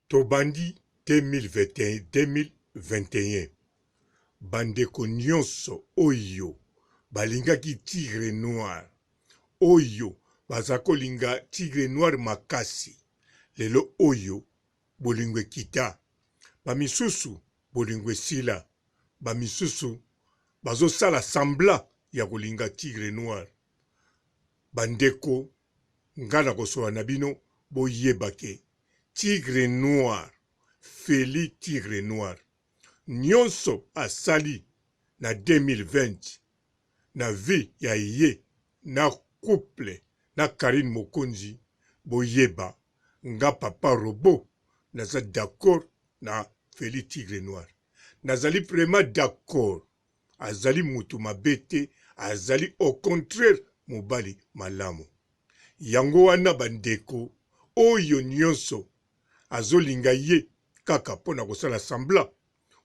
Tobandi 2021 ba ndeko nionso oyo balingaki tigre noir oyo baza kolinga tigre noir makasi lelo oyo bolingo ekita ba misusu bolingo esila ba misusu bazosala semblant ya kolinga tigre noir ba ndeko nga nakosolola na bino boyeba ke tigre noir Felly tigre noir nionso asali na 2020 na vie ya ye na couple na Carine Mokonzi boyeba nga papa robot naza d'accord na Felly tigre noir nazali vraiment d'accord azali mutu mabe te azali au contraire mobali malamu yango wana ba ndeko oyo nionso azolinga ye kaka pona kosala semblant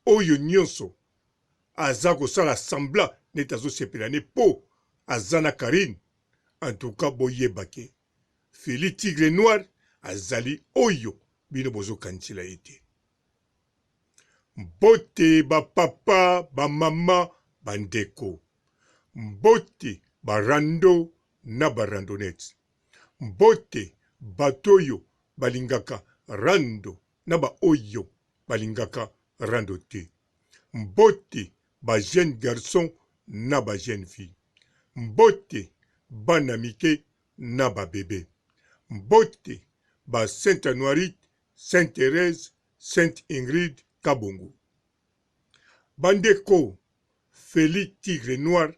oyo nionso aza kosala semblant neti azosepela ne po aza na Carine en tout cas boyeba ke Felly tigre noir azali oyo bino bozokanisela ye te. Mbote ba papa, ba mama, ba ndeko. Mbote ba rando na ba randonnettes. Mbote bato oyo balingaka rando na ba oyo balingaka rando te. Mbote ba jeunes garçons na ba jeunes filles. Mbote bana mike na ba bebes. Mbote ba Saint Anuarite, Sainte Therèse, Sainte Ingrid Kabongo. Ba ndeko, Felly Tigre Noir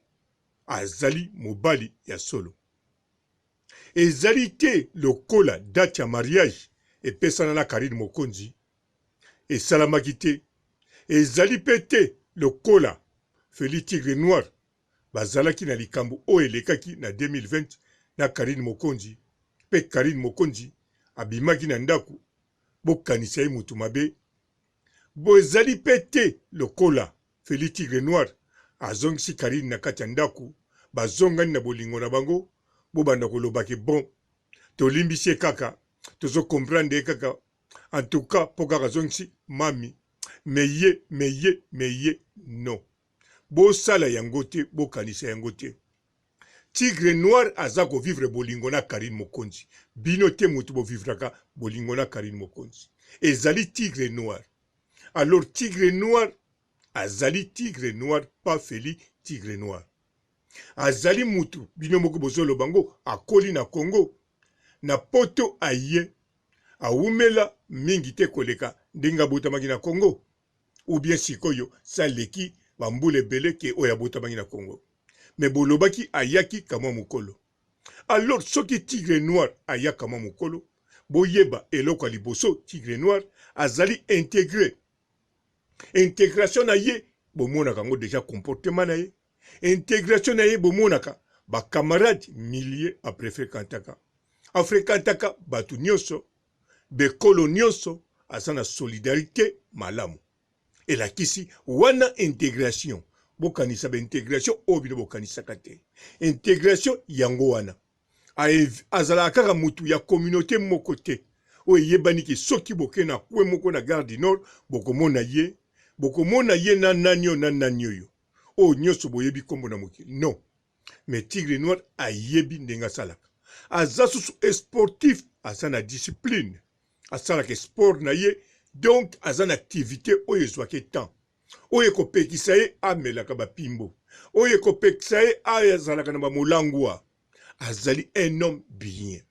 azali mobali ya solo. Ezali te lokola date ya mariage epesana na Carine Mokonzi esalamaki te, ezali pe te lokola Felly Tigre Noir bazalaki na likambo oyo elekaki na 2020 na Carine Mokonzi pe Carine Mokonzi abimaki na ndaku bokanisa ye mutu mabe bozali pe te lokola Felly Tigre Noir azongisi Carine na kati ya ndaku bazongani na bolingo na bango bobanda koloba ke bon tolimbisi ye kaka tozo comprendre ye kaka en tout cas po kaka azongisi mami mais ye mais ye mais ye non Bosala yango te bokanisa yango te. Tigre noir aza ko vivre bolingo na Carine Mokonzi. Bino te mutu bo vivraka bolingo na Carine Mokonzi. Ezali Tigre noir. Alors Tigre noir azali Tigre noir pas Felly Tigre noir. Azali mutu bino moko bozo loba ngo akoli na Congo na poto aye awumela mingi te koleka ndenge abotamaki na Congo. ou bien sikoyo sa leki ba mbula ebele ke oyo abotamaki na Congo mais bolobaki ayaki kamwa mukolo alors soki tigre noir aya kamwa mukolo boyeba eloko ya liboso tigre noir azali integre integration na ye bomonaka yango deja comportement na ye integration na ye bomonaka ba camarade milieu aprefrekantaka afrekantaka bato nyonso Bekolo nionso aza na solidarite malamu elakisi wana integration bokanisa ba integration oyo bino bokanisaka te integration yango wana azalaka kaka mutu ya communaute moko te oyo eyebani ke soki boke na coin moko na gare du nord bokomona ye bokomona ye na nani oyo na nani oyo oyo nionso boyebi kombo na mokili non Mais tigre noir ayebi ndenge asalaka aza susu sportif aza na discipline asalaka sport na ye donc aza na activite oyo ezwaka ye temps oyo ekopekisa ye amelaka bapimbo oyo ekopekisa ye azalaka na bamolangwa azali un homme bien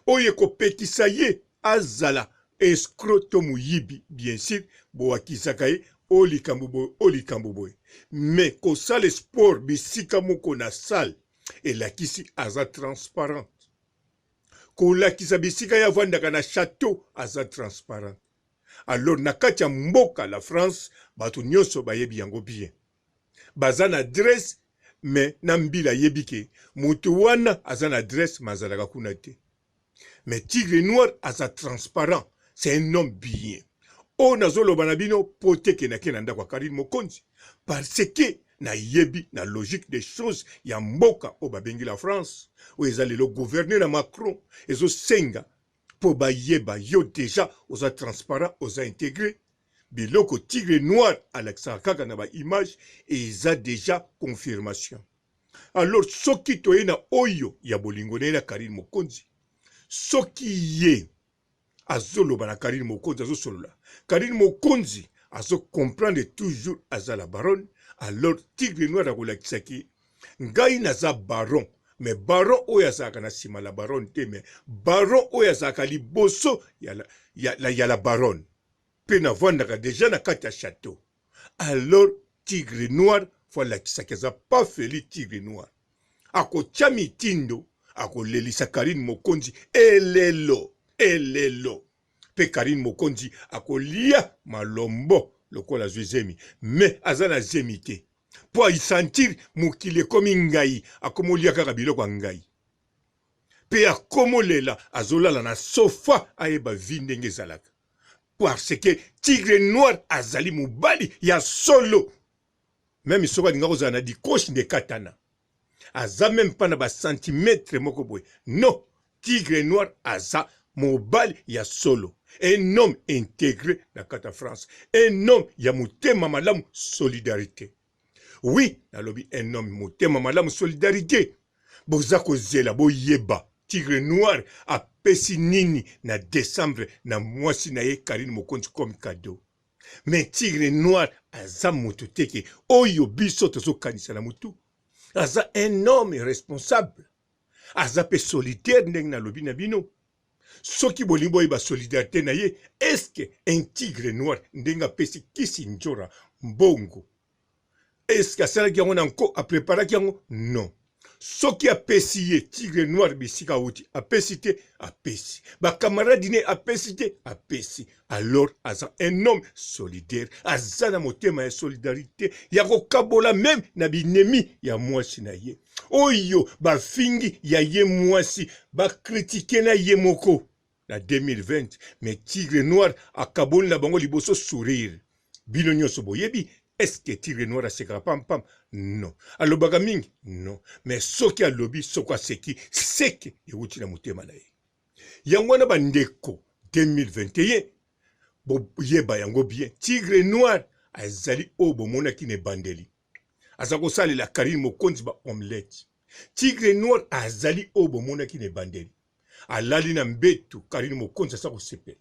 oyo ekopekisa ye azala escroc to moyibi bien sur boakisaka ye o likambo boye o likambo boye mais kosala sport bisika moko na salle elakisi aza transparent kolakisa bisika ye avandaka na chateau aza transparent alors na kati ya mboka la France bato nyonso bayebi yango bien baza na adresse mais na mbila ayebi ke moto wana aza na adresse mais azalaka kuna te mais tigre noir aza transparent c'est un homme bien oyo nazoloba na bino po te ke nake na ndako ya Carine Mokonzi parce que nayebi na logique des choses ya mboka oyo babengi la France oyo eza lelo gouverne na Macron ezosenga. Mpo bayeba yo deja oza transparent, oza integre. Biloko Tigre Noir alakisaka kaka na ba image eza deja confirmation. Alors soki toye na oyo ya bolingo na ye na Carine Mokonzi, soki ye azoloba na Carine Mokonzi, azosolola Carine Mokonzi azo comprendre toujours aza la baronne, alors Tigre Noir akolakisa ki ngai naza baron, mais baron oyo azalaka na sima la baronne te, mais baron oyo azalaka liboso ya la, ya, la, ya la baronne, pe navandaka deja na kati ya chateau. Alors Tigre Noir fo alakisaki aza pas Feli Tigre Noir akotia mitindo akolelisa Carine Mokonzi elelo elelo pe Carine Mokonzi akolia malombo lokola azwi zemi mais aza na zemi te po asentir mokili ekomi ngai akomolia kaka biloko ya ngai pe akomolela azolala na sofa ayeba vie ndenge ezalaka parce que tigre noir azali mobali ya solo meme soki alinga kozala na dikoshi nde katana aza meme pas na ba centimetre moko boye non tigre noir aza mobali ya solo un homme integre na kati ya France un homme ya motema malamu solidarite Oui, nalobi un homme motema malamu solidarite. Boza kozela boyeba Tigre Noir apesi nini na decembre na mwasi na ye Carine Mokonzi comme cadeau. Mais Tigre Noir aza mutu te ke oyo biso tozokanisa na mutu. Aza un homme responsable. Aza pe solitaire ndenge nalobi na bino. Soki bolingi boyeba solidarite na ye, est ce que un tigre noir ndenge apesi kisi ndjora mbongo, est ce que asalaki yango na nko, a preparaki yango? Non. Soki apesi ye tigre noir bisika awuti, apesi te, apesi. Ba camarades ne apesi te, apesi. Alors aza un homme solidaire, aza na motema ya solidarite ya kokabola meme na binemi ya mwasi na ye. Oyo bafingi ya ye mwasi, ba critiquer na ye moko na 2020, mais Tigre Noir akaboli na bango liboso sourire. Bino nionso boyebi, est-ce que Tigre Noir asekaka pam pam? Non. Alobaka mingi? Non. Mais soki alobi, soko aseki, seke ewuti na motema na ye. Yango wana ba ndeko 2021 boyeba yango bien, Tigre Noir azali oyo bomonaki na ebandeli. Aza kosalela Carine Mokonzi ba omelette. Tigre Noir azali oyo bomonaki na ebandeli. Alali na mbetu Carine Mokonzi aza kosepela.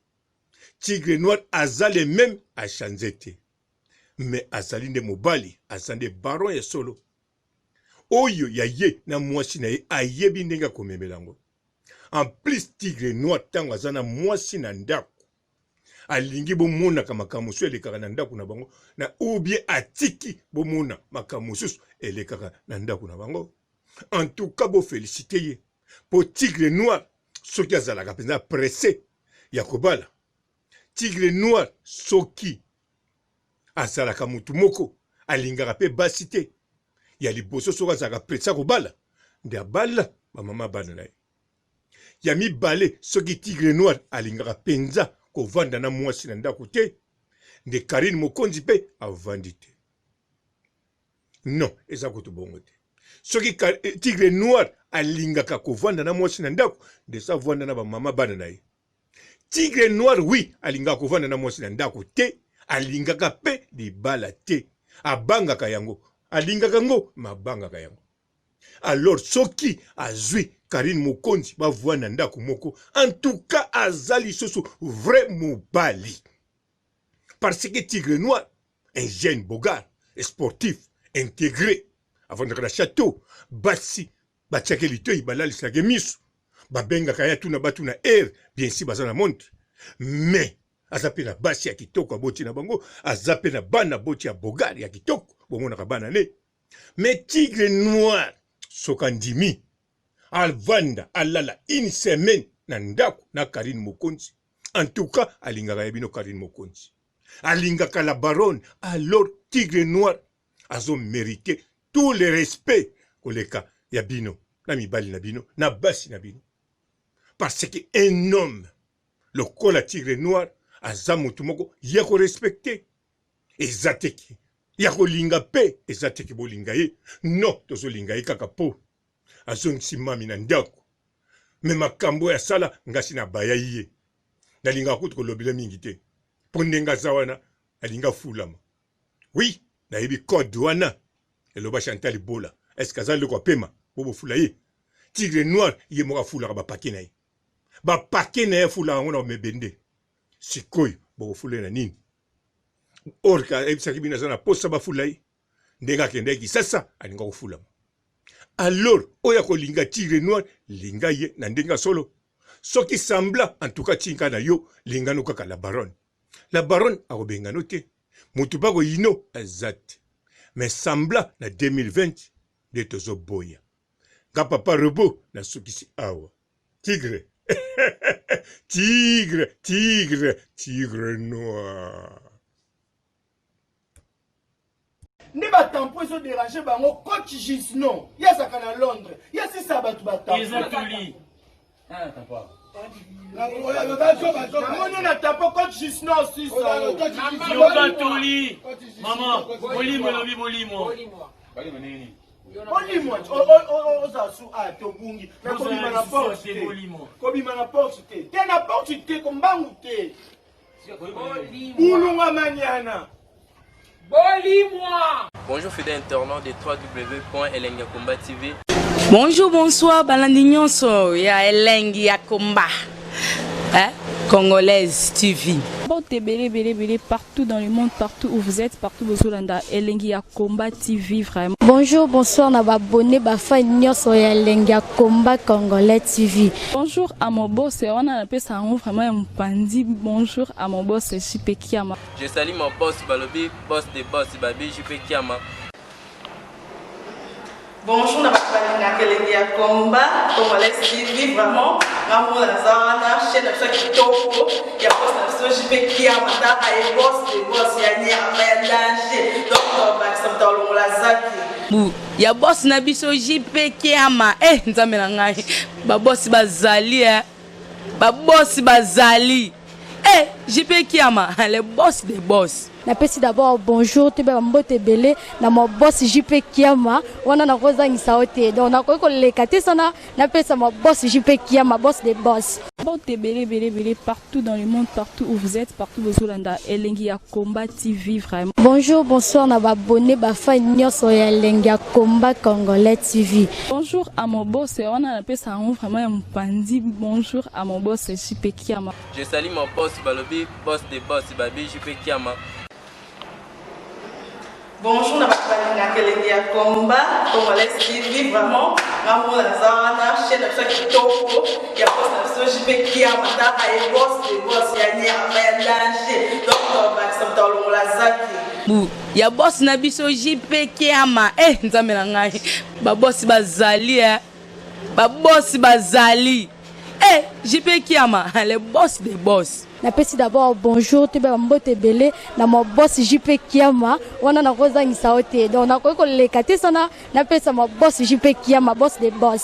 Tigre Noir aza le meme a change te. Mais azali nde mobali, aza nde baron ya solo. Oyo ya ye na mwasi na ye ayebi ndenge akomemela yango. En plus Tigre Noir tango aza na mwasi na ndako alingi bomonaka makambo mosusu elekaka na ndako na bango na ou bien atiki bomona makambo mosusu elekaka na ndako na bango. En tout cas bo felicite ye po Tigre Noir soki azalaka mpenza presse ya kobala Tigre Noir soki azalaka mutu moko alingaka pe basi te ya liboso soki azalaka presse ya kobala nde abala ba mama bana na ye ya mibale soki Tigre Noir alingaka penza kovanda na mwasi na ndako te nde Carine Mokonzi pe avandi te non eza kutu bongo te soki eh, Tigre Noir alingaka kovanda na mwasi na ndako nde sa avanda na ba mama bana na ye Tigre noir oui alingaka kovanda na mwasi na ndako te alingaka pe libala te abangaka yango alingaka ngo mais abangaka yango alors soki azui Carine Mokonzi bavanda ndako moko en tout cas aza lisusu vrai mobali parce que Tigre noir un jeune beau gars sportif integre avandaka na chateau basi Batiaka ye litoyi, balalisaka ye misu, babengaka ye atuna batuna heure, bien si baza na montre, mais aza pe na basi ya kitoko aboti na bango, aza pe na bana aboti ya bogar ya kitoko, bomonaka bana ne. Mais tigre noir soki andimi avanda alala une semaine na ndako na Carine Mokonzi, en tout cas alingaka ya bino Carine Mokonzi, alingaka la baronne, alors tigre noir azo merite tout le respect koleka ya bino na mibali na bino na basi na bino parce que un homme lokola tigre noir aza motu moko ya korespecte eza te ke ya kolinga mpe eza te ke bolinga ye non tozolinga ye kaka mpo azongisi mami na ndako me makambo oyo asala ngasi na baya ye. Nalingaka kutu kolobela mingi te mpo ndenge aza wana alingi afulama. Oui, nayebi code wana eloba Chantal Bola. Est-ce que aza eloko ya pema po bofula ye? Tigre noir ye moko afulaka ba paquet na ye. Ba paquet na ye afulaka yango na mebende. Sikoyo bokofula ye na nini? Or que ayebisaki bino aza na posa bafula ye. Ndenge akendaki Kisasa alinga kofulama. Alors oyo akolinga Tigre noir linga ye na ndenge ya solo. Soki semblant en tout cas tinka na yo lingano kaka la baronne. La baronne akobengano te. Mutu pe akoyino aza te. Mais semblant na 2020 nde tozo boya. Nga papa robot nasukisi awa. Tigre tigre tigre tigre noir. Nde ba tampon ezo deranger bango coach Gisno ye azalaka na Londres ye asisa bato ba tampon. Eza toli. Namoni na tampon coach Gisno asisa. Yoka toli. Maman, bolimo elobi bolimo. Bolimo ozala su a tobungi na kobima na porte te. Kobima na porte te. Te na porte te kombangu te. Bulunga maniana. Bolimwa. Bonjour fidèle internaute de www.elengiyakomba TV. Bonjour, bonsoir, balandi nyonso ya elengi ya combat. Hein? Congolaise TV. Mbote ebele ebele ebele partout dans le monde partout où vous êtes partout bozolanda elengi ya combat TV vraiment. Bonjour, bonsoir na ba abonné ba fan nyonso ya elengi ya combat congolais TV. Bonjour à mon boss wana napesa yango vraiment ya mopanzi bonjour à mon boss JP Kiama. Je salue mon boss balobi boss de boss babi JP Kiama. Bonjour na bato balingaka elengi ya combat congolais TV vraiment nga moko naza wana chaîne na biso ya kitoko ya boss na biso JP Kiama tala ye boss de boss ya nyama ya danger donc tobakisa moto alongola zaki Bu ya boss na biso JP Kiama eh nzambe na ngai ba boss bazali eh ba boss bazali eh JP Kiama le boss des boss. Napesi d'abord bonjour toyeba ba mbote ebele na mon boss JP Kiama wana nakozangisa yo te donc nakoki koleka te sana napesa mon boss JP Kiama boss des boss. Mbote ebele ebele ebele partout dans le monde partout où vous êtes partout bozolanda elengi ya combat TV vraiment. Bonjour bonsoir na ba abonnes ba fans nionso ya elengi ya combat congolais TV. Bonjour à mon boss wana napesa yango vraiment ya mopanzi bonjour à mon boss JP Kiama. Je salue mon boss balobi boss de boss babi JP Kiama. Bonjour na bato balingaka elengi ya combat congolais TV vraiment nga moko naza wana chaîne na biso ya kitoko ya boss na biso JP Kiama tala ye boss de boss ya nyama ya danger donc tobakisa moto alongola zaki. Bu ya boss na biso JP Kiama eh nzambe na ngai ba boss bazali eh ba boss bazali eh JP Kiama le boss des boss. Napesi d'abord bonjour toyeba ba mbote ebele na mon boss JP Kiama wana nakozangisa yo te donc nakoki koleka te sana napesa mon boss JP Kiama boss des boss.